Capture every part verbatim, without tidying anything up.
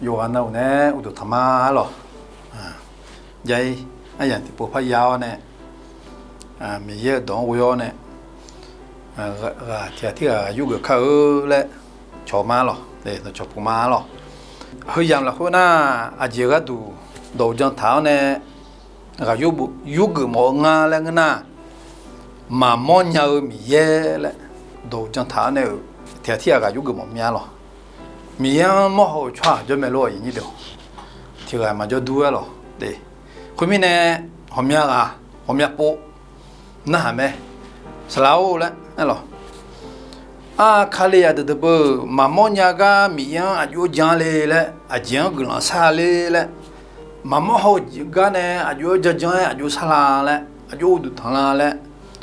Yawqghaq navluf nae uqduq tanq ma-ar lawq. Jav-ir aryamq tiqpov parya-awr nae, Miqyaer-euq dawq-anr ghoe-awr nae, ghaq tiq ghaq tirghaq ghaq yurgeuf kar-eu laer cawq ma-ar lawq. Dawqcawq puq ma-ar lawq. Heu yamq lafkhoer nar, aqjeq gharduq dawq-eu jan taq-awr nae, ghaq yurgeuf mawf-eu ngar laer ngeur nar, maqmawr nya-eu Miqyaer laer dawq-eu jan taq-awr nae-euq tiq ghaq tirghaq ghaq yurgeuf mawf mya lawq. Miqyaer-anr mawrhaw-euq tsawrhaq jawr mae lor-aq, tiq ghaq maqjawr dur-aer lawq. Khoermirnae, ghawqmya ghaq ghawqmya pov narhaq mae. Saqlaq-or laer aer lawq. Ar, Kalizaq deuq deuq beu, maqmawr nya gar Miqyaer-anr aqjox-aer jan le laer, aqjeq-anr guiqlanq sar le laer, maqmawr haw-eu jeq gar nae aqjox-aer janjan-aer aqjox sar la laer, aqjox uqduq tanq la laer,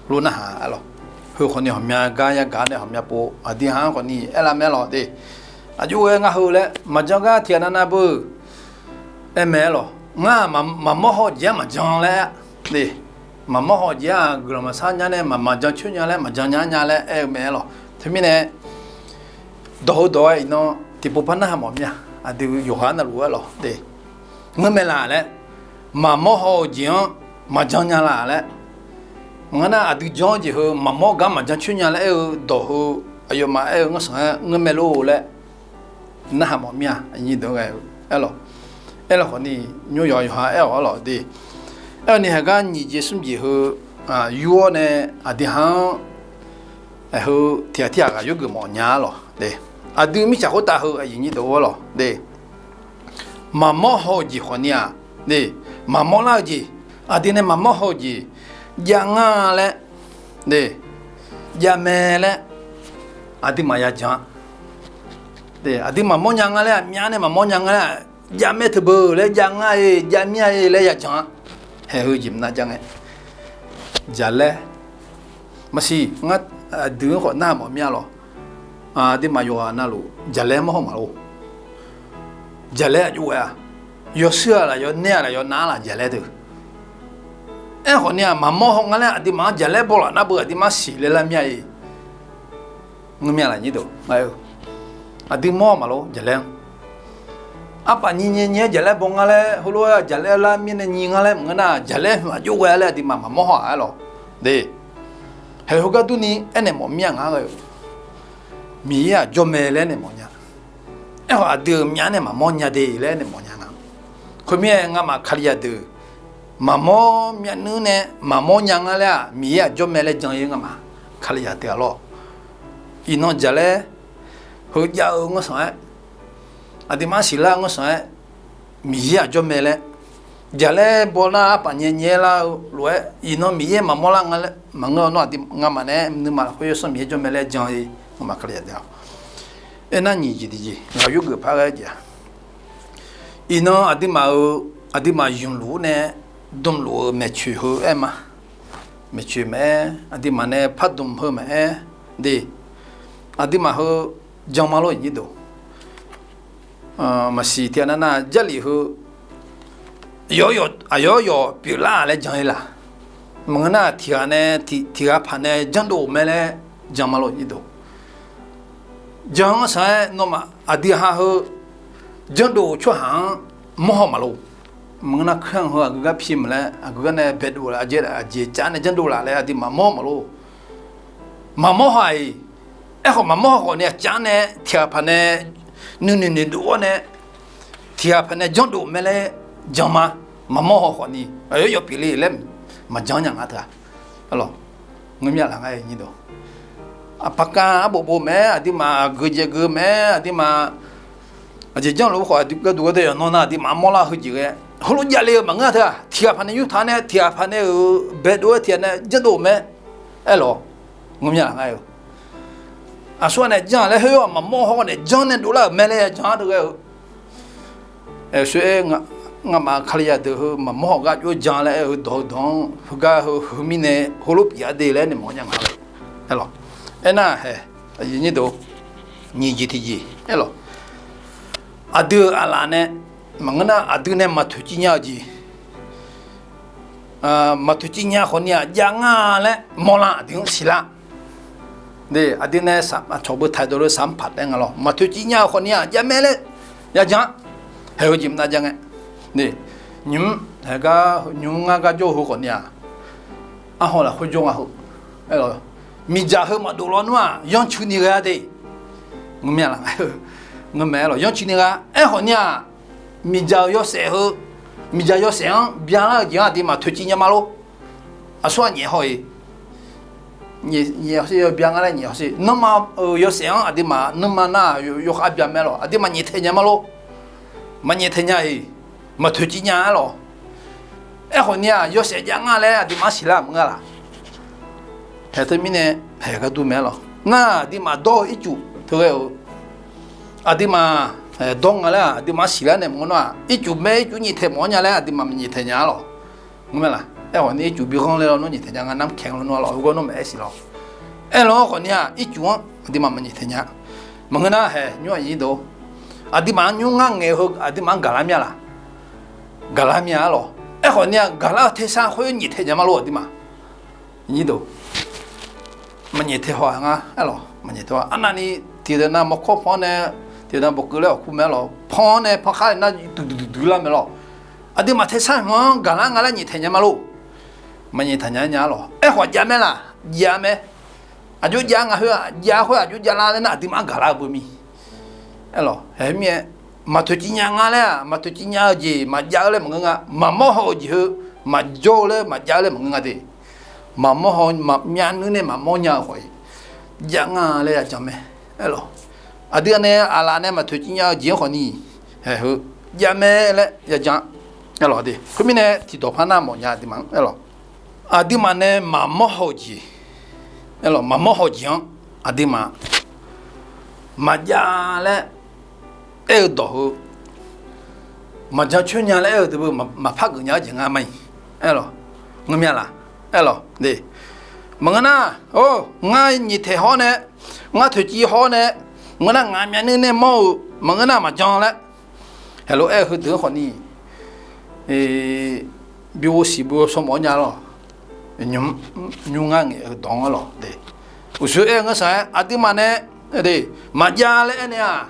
lof narhaq-ar lawq. Heu khawfni ghawqmya gar yagaq nae ghawqmya pov aqdui ha-anr khawfni aerlar mae lawq de. Aqjox ghae ngar heu laer maqjan gar tiq ghaq navnav beu aer mae-ar lawq. Ngar maqmawr haw-eu jeq-anr maqjan laer, maqmawr haw-eu jeq-aq guiqlanq maqsar nya nae maqjan coer nya laer maqjan nya nya laer aer-eu mae-ar lawq. Teumirnae, dawq heu dawq-aer iqnan tiqpov par narhaq mawf mir-a. Aqdui yawqghaq navluf-aer lawq de. Ngeurmae laf laer, maqmawr haw-eu jeq-anr maqjan nya laf laer, maqngeur nar aqdui jan-eu jeq heu maqmawr gar maqjan coer nya laer aer-eu dawq heu, aqyawfmaf aer-eu ngar sanq-aer ngeurmae lor laer narhaq mawf mir-a. Aerlawq, aerlawq khawfni nymr yawq yawqha aer-awq-ar lawq de. Aerni heugar nyiq jeq smr jeq heu yur-awr nae aqdui ha-anr heu tiq ghaq tirghaq ghaq yurgeuf mawf nya-ar lawq de. Aqdui mirtsaq khoertav heu aqyuif nyir deuq-ar lawq de. Maqmawr haw-eu jeq khawfni-aq, maqmawr lar-eu jeq, aqdui nae maqmawr haw-eu jeq jav ngar laer, jav mae laer, aqduimaf yajan-a. Aqdui maqmawr nya nga laer, aqmyav nae maqmawr nya nga laer, jav mae teubeu laer, jav ngar-e, jav mir-a-e laer yajan-a. Haeq heu jeq mqnav jav ngae, jaqlaer maqsiq ngar, aqdui-anr khawf nar mawf mir-a lawq. Aqduimaf yawqghaq navluf jaqlaer mawr haw maqlor. Jaqlaer aqjox ghae-a. Yawshuir-aq laf, yawnaer-aq laf, yawnav laf jaqlaer deuq. Aerkhawfni-aq maqmawr haw nga laer aqduimaf-anr jaqlaer baw laf nar beu aqduimaf siqle lar mir-a-e. Ngeur mir-a laf nyir deuq. Aqdui mawr maqlor jaqlaer-anr. Arpaf nyi nyi nyi-aer jaqlaer baw nga laer heulof-aer jaqlaer lar mirnae nyi nga laer maqngeur nar jaqlaer hmq aqjox ghae laer aqduimaf maqmawr haw-a-ar lawq de. Haeq heugar durni aernaeq mawf mir-a nga ghae-eu. Miqyaer-aq jawr mae laer naeq mawf nya. Aerkhawf aqdui-euq myav nae maqmawr nya de laer naeq mawf nya nga. Khoermir-aer ngamaf Kalizaq deuq maqmawr myav nuir nae maqmawr nya nga laer-aq Miqyaer-aq jawr mae laer jan-ir ngamaf Kalizaq deuq-a lawr. Iqnan jaqlaer heu jav-eu ngeur sanq-aer, aqduimaf-anr siqlar ngeur sanq-aer, Miqyaer-aq jawr mae laer, jaqlaer baw nar arpaf nyae nyae lar-eu lof-aer iqnan Miqyaer maqmawr lar nga laer maqngeur-awr nawr aqdui ngamaf nae nuima lafkhoer yawsanr Miqyaer jawr mae laer jan-ir ngamaf Kalizaq deuq-a. Aernar nyiq jeq tiqjeq ghaq yurgeuf par ghae jeq-a. Iqnan aqduimaf-euq, aqduimaf ymqluf-awr nae dmluf-eu maeqtsoeq heu aer ma. Maeqtsoeq maqaer, aqduimaf nae pardmq heu maqaer de. Aqduimaf heu jan ma lor iqnyir deuq. Maqsiq tiqghaq navnav Jarlif heu aqyawf yawf pyeuflar-aq laer jan-ir laq. Maqngeur nar tiqghaq nae, tiqghaq paq nae janrdov-euq mae laer jan ma lor iqnyir deuq. Jan-anr saq-aer nawmaf aqdui ha heu janrdov-euq tsawrhaq-anr mawr haw maqlor. Maqngeur nar kuir-anr heu aqgeu gar pi maqlaer aqgeu gar nae baedov laf aqjeq cav nae janrdov laf laer aqduimaf mawr maqlor. Maqmawr haw-iq. Aerkhawf maqmawr haw khawf ni aqcav nae tiqghaq paq nae nuinoeq noeqdov-awr nae tiqghaq paq nae janrdov mae laer jan ma. Maqmawr haw khawf ni aqyawf yawf pyeufle laer maqjan nya nga teu-a. Ngeur mir-a laq ngar-eu nyir deuq. Aqpaqkav arbof bof maqaer, aqduimaf aqgeu jaeq geu maqaer, aqduimaf aqjeq janrluf khawf aqdui gharduq gharduq yawqnan nar aqduimaf mawrlar heujeq ghae heulof javle-eu maqngeur-a teu-aq. Tiqghaq paq nae yurtaq nae tiqghaq paq nae-euq baedov-aer tiqghaq nae janrdov mae. Aerlawq, ngeur mir-a laq ngar-eu. Aqsur-aq nae jan laer khoer-aq maqmawr haw nae janr nae dovlar-euq mae laer ya jan-ar deuq ghae-eu. Aersoer-aer ngamaf Kalizaq deuq heu maqmawr haw gar jov-aer jan laer aer-eu dawq-eu dawq-anr heugar heu heumirnae heulof pyeuf-a de laer nae mawf nya nga-eu. Aerlawq, aernar hae, nyiq jeq tiqjeq aerlawq. Aqdui-euq aqlaf nae maqngeur nar aqdui nae maqtoeqciv nya-eu jeq maqtoeqciv nya khawf ni-aq jav ngar laer mawrlar aqdui-anr siqlar. Aqdui nae aqcawq beu taq dawq lor saq-anr paq taef nga lawr. Maqtoeqciv nya-eu khawf ni-aq jav mae laer ya jan-a. Haeq-eu jeq mr nar jar ngae. Nymq-mr haeq gar nymq-mr ngar gar jawr-eu heu khawfni-aq, arhaw lafkhoer jawr nga heu. Aerlawq, miqdzaq heu maqdov lawnmr-aq, yanrcuini ghae-a de. Ngeurmae laq, ngeurmae aerlawq, yanrcuini ghae. Aerkhawfni-aq, miqdzaq-euq yawshaef heu, miqdzaq yawshaef-anr byalar-eu jeq-anr aqduimaf toeqciv nya ma lor. Aqsur-aq nyaef haw-iq, nyaef hawsher, yawbya nga laer nyaef hawsher. Nanrma-euq yawshaef-anr aqduimaf nuima nar yawkhav bya mae lawq. Aqduimaf nyaeftaeq nya ma lor. Maqnyaeftaeq nya-iq, maqtoeqciv nya-a lawq. Aerkhawfni-aq, yawshaef jav nga laer aqduimaf-anr siqlar maqngeur laq. Haeq teumirnae, haeq gar dur mae lawq. Ngar aqduimaf dawr-eu ircuf teughae-euq, aqduimaf dawr nga laer aqduimaf-anr siqlar nae maqngeur nar-aq, ircuf mae ircuf nyaeftaeq mawf-anr nya laer aqduimaf maqnyaeftaeq nya-a lawq. Ngeurmae laq, aerkhawfni ircuf bi ghanr ler lawnmr nyaeftaeq nya nga, narkaeq lawnmr-a lawq, heugar nawr maeq-aer siq lawq. Aerlawq-anr khawfni-aq, ircuf-anr aqduimaf maqnyaeftaeq nya. Maqngeur nar haeq nymr aqnyir deuq, aqduimaf-anr nymr ngar ngaeq-eu heu aqduimaf-anr gaqlar mya laq. Gaqlar mya-a lawq. Aerkhawfni-aq, gaqlar-eu tersar khoer nyaeftaeq nya ma lor aqduimaf. Nyir deuq, maqnyaeftaeq haw-aq ngar aerlawq, maqnyaeftaeq haw. Arnavni tiqdeuq nav mawrkawr pan-anr nae, tiqdeuq nav bawqkeuv laer awqkur mae aerlawq, pan-anr nae pankhar nae nar duqduq duqduq lar mae lawq. Aqduimaf tersar hmq-anr gaqlar nga laer nyaeftaeq nya ma lor. Maqnyaeftaeq nya nya-a lawq. Aerkhawf jav mae laq, jav mae. Aqjox jav nga khoer-aq, jav khoer aqjox javlar laer nar aqduimaf-anr gaqlar-eu beu mir. Aerlawq, haeq mirnae, maqtoeqciv nya nga laer-aq, maqtoeqciv nya-eu jeq maqjav-eu laer maqngeur nga. Maqmawr haw-eu jeq heu maqjawr-eu laer maqjav-eu laer maqngeur nga de. Maqmawr haw, myav nuir nae maqmawr nya-eu khawf-iq, jav nga laer yajan mae. Aerlawq, aqdui-anr nae aqlaf nae maqtoeqciv nya-eu jeq-anr khawfni, haeq heu jav mae laer yajan. Aerlawq de, khoermirnae tiqdawq par nar mawf nya aqduimaf-anr aerlawq. Aqduimaf nae maqmawr haw-eu jeq, aerlawq, maqmawr haw-eu jeq-anr aqduimaf maqjav laer aer-eu dawq heu, maqjan coer nya laer aer-eu deuq beu maqpar geuf nya-eu jeq ngar ma-iq. Aerlawq, ngeurmya laq? Aerlawq de, maqngeur nar, or, ngar nyiq taeq hawr nae, ngar toeqciv hawr nae, maqngeur nar ngaq myavnuiv nae mawr-euq maqngeur nar maqjan laer, haeq lof-aer-eu heudeuq-anr khawfni, bi ghovshiq bi ghovshaw mawf-anr nya lawq. Nymr ngar ngaeq-eu dawq-anr lawq de. Uqshoe aer-eu ngeur saq-aer aqduimaf nae, de, maqjav laer aernaeq-aq,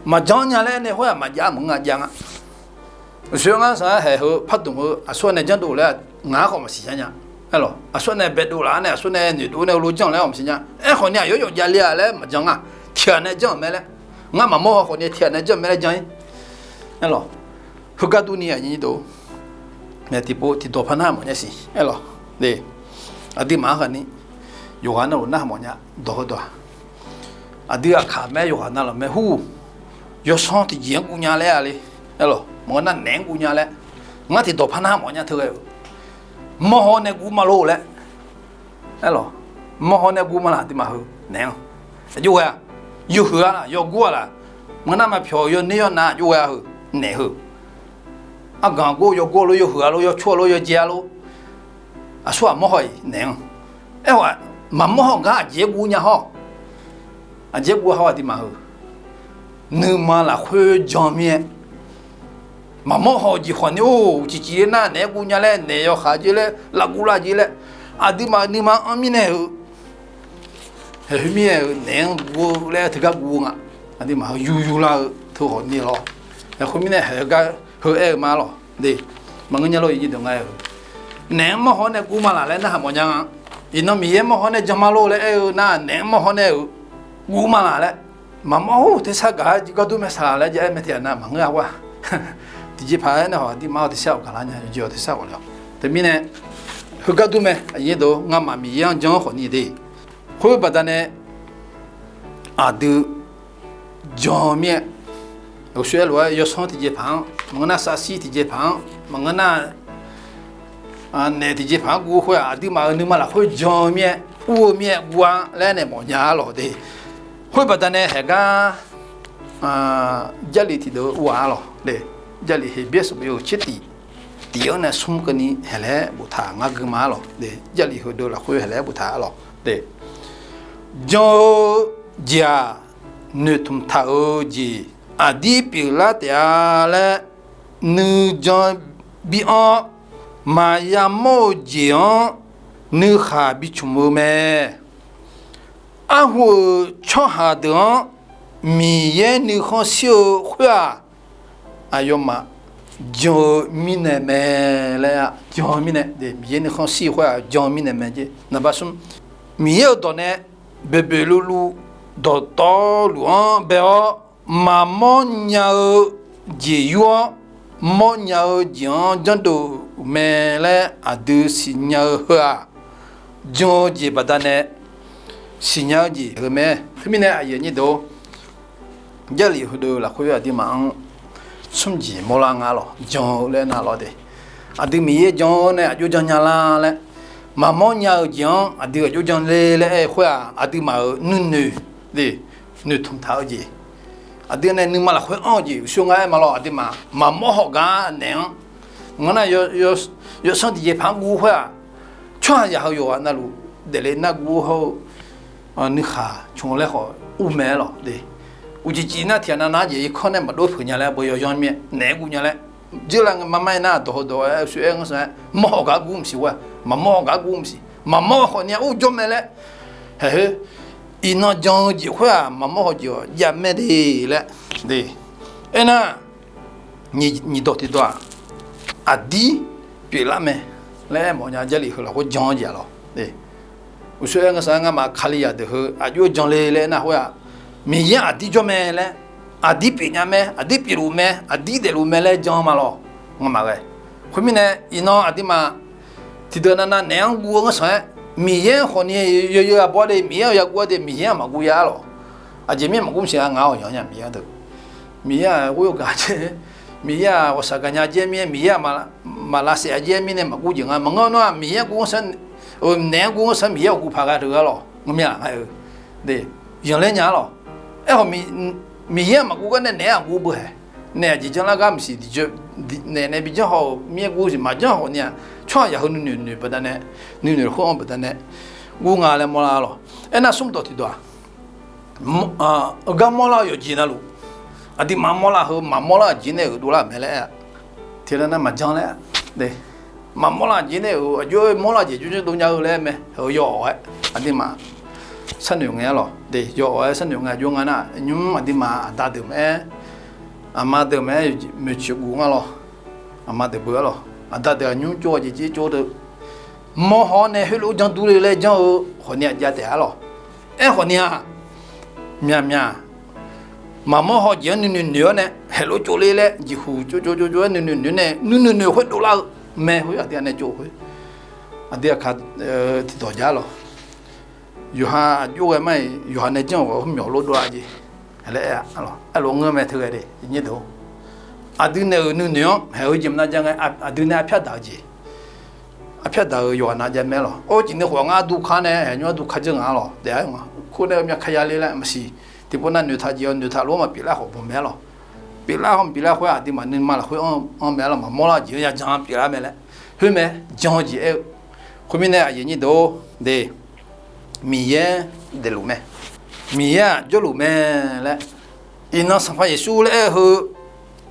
maqjan nya laer aernaeq khoer-aq maqjav maqngeur nga jav nga. Uqshoe ngar saq-aer haeq heu pardmq heu aqsur nae janrdov laer ngaq-anr khawf maqsiq nya nya. Aerlawq, aqsur nae baedov laf-anr nae aqsur nae noeqdov nae heulof janr laer-awq maqsiq nya. Aerkhawfni aqyawf yawf javle-a laer maqjan nga. Tiqghaq nae janr-euq mae laer, ngar maqmawr haw khawfni tiqghaq nae janr-euq mae laer jan-ir. Aerlawq, heugar durni aqnyir deuq, tiqpov tiqdawq par nar mawf nya siq. Aerlawq, aqduimaf-anr khawfni yawqghaq navluf nar mawf nya. Dawq heudawq-aq, aqdui aqkaq mae, yawqghaq navluf mae hur, yawsanr tiqjeq-anr guv nya laer-a le. Aerlawq, maqngeur nar naeq-anr guv nya laer, ngar tiqdawq par nar mawf nya teu ghae-euq, mawrhaw nae guv ma lor laer. Aerlawq, mawrhaw nae guv ma laq aqduimaf heu naeq-anr. Aqjox ghae-a, yawhuiq-a laq, yawgur-a laq, maqngeur nar maqpyawq-eu yawner yawnav aqjox ghae-a heu, naeq heu. Arganq gor yawgor lor, yawhuiq-a lor, yawcur-a lor, yawjae-a lor, aqsur-aq mawrhaw-iq naeq-anr. Aerkhawf, maqmawr haw gar aqjeq-aer guv nya hawr, aqjeq-aer guv haw aqduimaf heu, nuima lafkhoer jan mir-aer, maqmawr haw-eu jeq khawfni-or, uqcif cif ler nar naeq-aer guv nya laer, naeq yawkhaq jeq laer, lavguv lav jeq laer, aqduimaf nuima-anr mirnae-eu haeq khoermirnae-euq naeq-anr guv-eu laer teugar guv-eu nga. Aqduimaf heu yur yur lar-eu teu khawfni lawr. Haeq khoermirnae haeq heugar heu aer-eu ma lawq de. Maqngeur nya lor, iqdaq nga-eu naeq-anr mawrhaw nae guv ma laq laer narhaq mawf nya nga. Iqnan Miqyaer mawrhaw nae jan ma lor laer aer-eu nar naeq-anr mawrhaw nae-euq guv ma laq laer, maqmawr-or tersar gaq-aer gar dur mae saq laer ja aer mae tiqghaq nav maqngeur-a ghar. Tiqjeqpaq-aer nae haw aqduimaf-awr tersar-awq gaqlar nya, yawjeq-awq tersar ghawq le-awq. Teumirnae heugar dur mae, aqnyir deuq, ngamaf Miqyaer-anr jan-anr khawfni de. Khoer baqdanae aqdui jan mir-aer, uqshoe aerlof-aer yawsanr tiqjeqpaq-anr maqngeur nar, sarshir tiqjeqpaq-anr maqngeur nar, naeq tiqjeqpaq-anr guv khoer-aq, aqduimaf-euq nuima lafkhoer jan mir-aer, ur-eu mir-aer guv-a laer nae mawfnya-a lawq de. Khoer baqdanae haeq gar Jarlif tiqdeuv-eu ur-aq-a lawq de. Jarlif Heqbyaer sanqbof yawhuiq tser tif, tif-anr nae smr keuvni haeq laer boftaq ngar gui ma-a lawq de. Jarlif heudeuv lafkhoer haeq laer boftaq-a lawq de. Jan-eu jeq-aq, noeqtmq taq-eu jeq aqdir pyeuflar taef-a laer, nuijan bi-anr maqya mawr-eu jeq-anr nuikhaq bicmq-eu mae. Arhu-euq tsawrhaq deuq-anr Miqyaer nuikhanr shir-eu khoer-aq, aqyawfmaf jan-eu mirnae mae laer-a. Jan-eu mirnae, Miqyaer nuikhanr shir khoer-aq jan-eu mirnae mae jeq. Naqba smr, Miqyaer-euq dawq nae boeqboeq luvluv dawqtawvluf-anr bae-awr, maqmawr nya-eu jeq yur-awr, mawrnya-eu jeq-anr janrdov-euq mae laer aqdui siqnya-eu heu-aq, jan-eu jeq baqdanae siqnya-eu jeq heu mae. Khoermirnae aqyuif aqnyir deuq-or, Jarlif heudeuq lafkhoer aqduimaf-anr smr jeq mawrlar nga lawq, jan-eu laer nar lawq de. Aqdui Miqyaer jan-eu nae aqjox jan nya lar laer, maqmawr nya-eu jeq-anr aqdui aqjox jan le laer aer-eu khoer-aq, aqduimaf-euq nuinoeq, noeqtmq taq-eu jeq, aqdui nae nuima lafkhoer anr-eu jeq uqshoe nga aer ma lawq. Aqduimaf maqmawr hawq gar naeq-anr, ngar nar yawsanr tiqjeqpaq-anr guv khoer-aq, tsawrhaqzaq heu yawqghaq navluf daefle nar guv hawr-eu nuikhaq cmq laer khawf ur mae-aer lawq de. Uqcif cif nar tiqghaq navnav jeq irkanr nae maqdov peuq nya laer beu yawyanr mir-aer naeq-aer guv nya laer, dzeurlav nga marmar-aer nar dawq heudawq-aer uqshoe aer ngar shaq-aer mawr hawq gar guv maqsiq khoer-aq, maqmawr hawq gar guv maqsiq, maqmawr hawq ni-a ur jawr mae laer. Haeq heu, iqnan jan-eu jeq khoer-aq maqmawr hawq jeq-awq javmae de laer de. Aernar, nyiq dawq tiqdawq-aq, aqdir pyeuflar mae laer aermawf nya. Jarlif heu lafkhoer jan-eu jeq-aq lawq. Uqshoe aer ngar shaq-aer ngamaf Kalizaq deuq heu aqjox-aer jan le laer nar khoer-aq, Miqyaer aqdir jawr mae laer, aqdir pyeufnya mae, aqdir pyeufluf mae, aqdir daefluf mae laer jan ma lawq. Ngamaf ghae. Khoermirnae iqnan aqduimaf tiqdeuq navnav naeq-anr guv-eu ngar shaq-aer, Miqyaer khawfni yawzeu aqbawr de, Miqyaer-euq yaguv-a de, Miqyaer-aq maqguv ya-ar lawq. Aqjeq mir-aer maqguv maqsiq-a, ngaq-awq yanq nya Miqyaer deuq. Miqyaer-aq ghoer-eu gaq jaer, Miqyaer-aq ghawqshaq gaqnya jaer mir-aer, Miqyaer-aq maqlavsaef-a jaer mirnae maqguv jeq nga. Maqngeur nar-aq Miqyaer guv ngar shaq-aer, naeq-anr guv ngar shaq-aer Miqyaer-euq guv paq gha deuq-ar lawq. Ngeur mir-a, yanqler nya-ar lawq. Aerkhawf Miqyaer-aq maqguv gar nae naeq-aer aqguv beu haeq. Naeq aqjeq janrlar gar maqsiq, naeq nae bi janr haw-euq mir-aer guv siq. Maqjanr hawq ni-aq, tsawrhaqzaq heu nuinoeq noeq baqdanae, nuinoeq khoer-anr baqdanae guv nga laer mawrlar-ar lawq. Aernar smr dawq tiqdawq-aq, gar mawrlar-eu yawqjeq navluf, aqduimaf mawrlar heu maqmawr lar-eu jeq nae-euq dovlar-euq mae laer aer-a. Tiqnan nar maqjan laer, maqmawr lar-eu jeq nae-euq aqjox-aer mawrlar-eu jeq jawrjawr dov nya-eu laer mae. Heu yawawq-aer aqduimaf sharnoeq ngae-ar lawq de. Yawawq-aer sharnoeq ngae aqjox nga nar, nymr aqduimaf aqda deuq maqaer, aqma deuq maqaer, moeqcoeq guf nga lawq. Aqma deuq beu-ar lawq. Aqda deuq aqnymr tsov-a jeq jir tsov deuq, mawr haw-awr nae heulof-aer janr dur le laer janr-eu khawfni-aq jav taef-ar lawq. Aerkhawf ni-aq, myaqmyaq maqmawr haw jeq-anr nuinoeq noeq-awr nae haeqlof tsovle laer jeqhuq tsov tsov tsov tsov-aer nuinoeq noeq nae nuinoeq noeq khoer dovlar-eu mae. Khoer aqdui-a nae tsov khoer, aqdui-aq ka tiqdawq jar lawq. Yawqha aqjox ghae mar-iq yawqha nae janr-euq ghawq-eu khoer myawq lof dovlar jeq laer aer-a. Aerlof ngeur mae teu ghae de. Aqdui nae-euq nuinoeq-anr haeq-eu jeq maqnav jav ngae, aqdui nae arpyar daq-eu jeq, arpyar daq-euq yawqghaq nav jav mae-ar lawq. Or, cif nuikhof ngar arduq kar nae haeq nymr arduq kar dzeur ngaq-ar lawq. Daef-aer nga kur nae myav kar ya le laer maqsiq. Tiqpov nav noeqtaq jeq-awr noeqtaq lof-aer maqpyeuflar khawf bawq mae-ar lawq. Pyeuflar haw maqpyeuflar khoer aqduimaf nuima lafkhoer anr mae-ar lawq. Maqmawr lar-eu jeq-anr ya jan pyeuflar mae laer. Khoer mae, jan-eu jeq aer-eu. Khoermirnae aqyuif aqnyir deuq-or de, Miqyaer daefluf mae, Miqyaer-aq jawrluf mae laer, iqnan Sanqpaq Yeqsur laer aer-eu heu,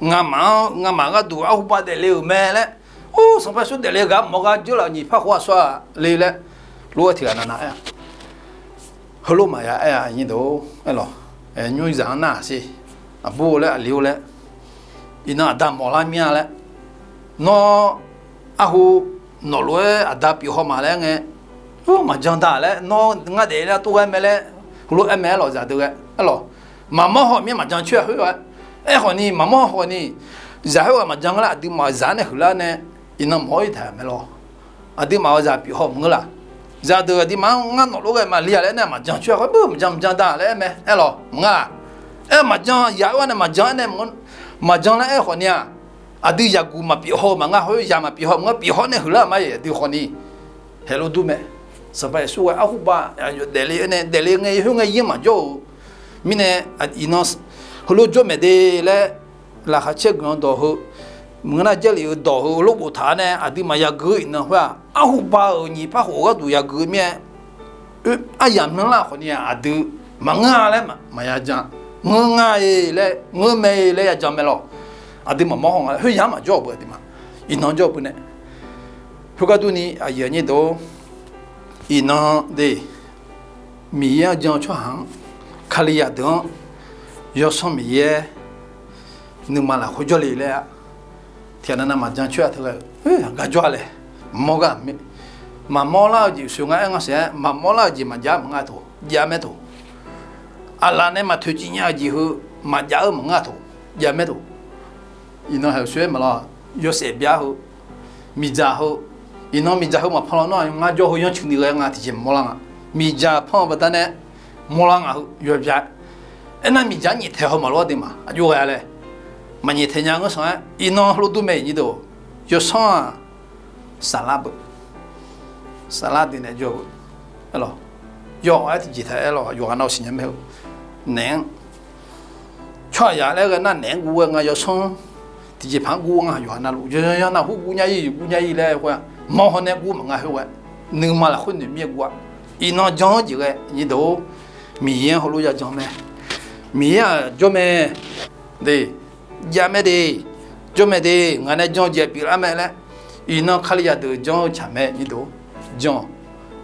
ngamaf-anr ngamaf gharduq arhuba daefle-euq mae laer, or, Sanqpaq Yeqsur daefle-eu gaq mawr gar jawrlaf-euq nyiq par khof aqsur-aq le laer, lof-aer tiqghaq navnav aer-a. Heulof maqya aer-a nyir deuq-or, aerlawq, nymr zaq-anr nar-aq sher, aqbur-eu laer aqli-or laer, iqnan aqda mawf lar mir-a laer, nawr arhu nawq lof-aer aqda pyeuf haw ma laer ngae, maqjan da laer nawr ngar daefle nar tov ghae mae laer, heulof-aer mae aerlawq zaqdeuq ghae aerlawq. Maqmawr haw mir-aer maqjan coer-a khoer-aer, aerkhawf ni maqmawr haw ni, zaq khoerghaq maqjan-a laer aqduimaf-euq zaq-anr nae huiqlar nae, iqnan mawf-awr irtaq-euq mae lawq. Aqduimaf-euq zaq pyeuf haw maqngeur laq. Zaqdeuq aqduimaf-anr ngar nawq lof ghae maqli-a laer aernar maqjan coer-a khoer, maqjan maqjan da laer aer mae aerlawq maqngar-aq. Aer maqjan, zaq khoerghaq nae maqjan-aer nae maqjan laer aer khawf ni-aq, aqdui zaqguq maqpyeuf haw-eu maqngar khoer, zaq maqpyeuf haw maqngeur, pyeuf haw nae huiqlar-euq ma-iq aqdui khawf ni, haeqlof dur mae. Sanqpaq Yeqsur ghae arhuba daefle-aer nae daefle ngae khoer ngae yaer maqjawr-euq mirnae, iqnan heulof jawr maeq de laer, laqkhaq caer guiqlanq dawq heu, maqngeur nar Jarlif-eu dawq heu heulof boftaq-a nae aqduimaf yageu-eu iqnan khoer-aq, arhuba-euq nyiq par khof gharduq yageu-eu mir-aer, aryamq myanrlar khawf ni-aq aqdui maqngeur-a laer maqya jan, ngeur nga-e laer ngeur mae-e laer ya jan mae lawq. Aqdui maqmawr haw nga laer khoer ya maqjawr-euq beu aqduimaf, iqnan jawr-eu beu nae, khoergar durni aqyuif aqnyir deuq-or, iqnan de, Miqyaer-anr jan-eu tsawrhaq-anr, Kalizaq deuq-anr, Yawsanr Miqyaer nuima lafkhoer jawrle laer-a. Tiqghaq navnav maqjan coer-a teu ghae-eu, gar jawr-a laer, maqmawr gar mir. Maqmawr lar-eu jeq sheuq nga aer nga saef-aer maqmawr lar-eu jeq maqjav-eu maqnga taq, jav mae taq. Aqlaf nae maqtoeqciv nya-eu jeq heu maqjav-eu maqnga taq, jav mae taq. Iqnan haeq-eu soer-aer maqlawr, yawshaef bya heu, miqdzaq heu, iqnan miqdzaq heu maqpan lawnmr-aq ngar jawr heu yanrcuq ni ghae nga tiqjeq maqmawr lar nga. Miqdzaq pan-eu baqdanae mawrlar ngaq heu yawbya. Aernar miqdzaq-anr nyaeftaeq haw maqlof-aer de ma aqjox ghae laer. Maqnyaeftaeq nya ngeur sanq-aer iqnan heulof dur mae nyir deuq. Yawsanr-aq, saflar beu, saflar deuq nae jawr-eu, aerlawq, yawf-aer tiqjeq taq aerlawq yawqghaq nav-eu siqnya mae heu. Naeq-anr tsawrhaqzaq laer ghae nar naeq-anr guv ghae nga yawsanr tiqjeqpaq-anr guv nga yawqghaq navluf yawqghaq navluf hu guv nya-ir guv nya-ir laer khoer-aq mawr haw nae guv maqnga khoer ghae, nuima lafkhoer noeqmir-aer guv-a. Iqnan jan-anr jeq ghae nyir deuq-or, Miqyaer-anr heulof ya jan mae. Miqyaer-aq jawr mae de, jav mae de, jawr mae de, ngaq nae jan-eu jeq pyeuflar mae laer, iqnan Kalizaq deuq jan-eu tsaq mae nyir deuq-or, jan,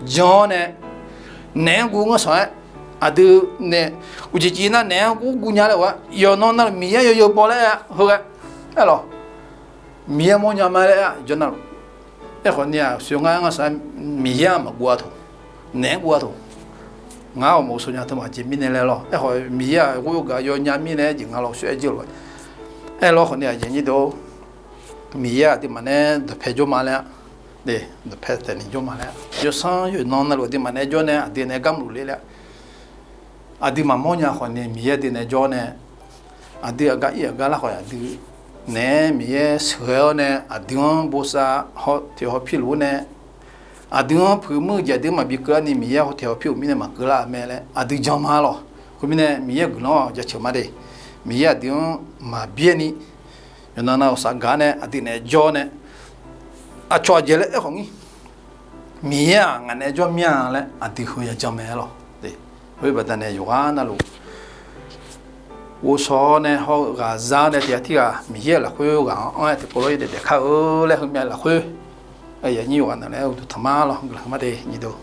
jan-awr nae naeq-anr guv ngeur sanq-aer, aqdui nae uqcif cif nar naeq-anr guv guv nya laer-a, yawqnan navluf Miqyaer yawzeu baw laer-a heughae, aerlawq, Miqyaer mawrnya ma laer-a jawr navluf. Aerkhawf ni-aq sheuq ngar-aer ngeur sanq-aer, Miqyaer-aq maqguv-a taq, naeq-anr guv-a taq. Ngar-awq maqghovshaw nya teu maqjeq mirnae laer lawr. Aerkhawf Miqyaer-aq ghoer-eu gaq yawnya mirnae aer jeq nga lawr shawr-aer jir-eu lof-aer. Aerlawr khawf ni aqjeq nyir deuq-or, Miqyaer aqduimaf nae dawqpae jawr ma laer-a, dawqpae taef ni jawr ma laer-a, yawsanr yawqnan navluf aqduimaf nae jawr nae aqdui nae gar maqluf ler laer-a. Aqdui maqmawr nya khawf ni Miqyaer aqdui nae jawr nae, aqdui aqgar ir aqgar lar khawf aqdui naeq-aer Miqyaer sheuqghae-awr nae aqdui-anr bosav haw tiq haw pirluf-awr nae, aqdui-anr puiq muir-eu jeq aqdui-anr maqbi keuvlar ni Miqyaer haw tiq haw pirluf mirnae maqkeuvlar-euq mae laer aqdui jan ma lawq. Khoermirnae Miqyaer-euq guiqlanq-aq jaceuq ma de. Miqyaer aqdui-anr maqbyaer ni, yawqnan nav-euq safgaq nae aqdui naeq-aer jawr nae, aqcawq aqjeq laer aerkhawf ngir, Miqyaer-aq ngaq naeq-aer jawr mir-a laer aqdui heu ya jan mae lawq. Khoer baqdanae yawqghaq navluf ghovshaw-awr nae hawr-eu ghaqzaq-awr nae tiq ghaq tirghaq Miqyaer-euq lafkhoer ghaq-anr anr-aer tiqpov lof-aer daef daef kar-eu laer heumyav lafkhoer aqyuif aqnyir yawqghaq navluf-aer uqduq tanq ma lawr guiqlanq ma de nyir deuq.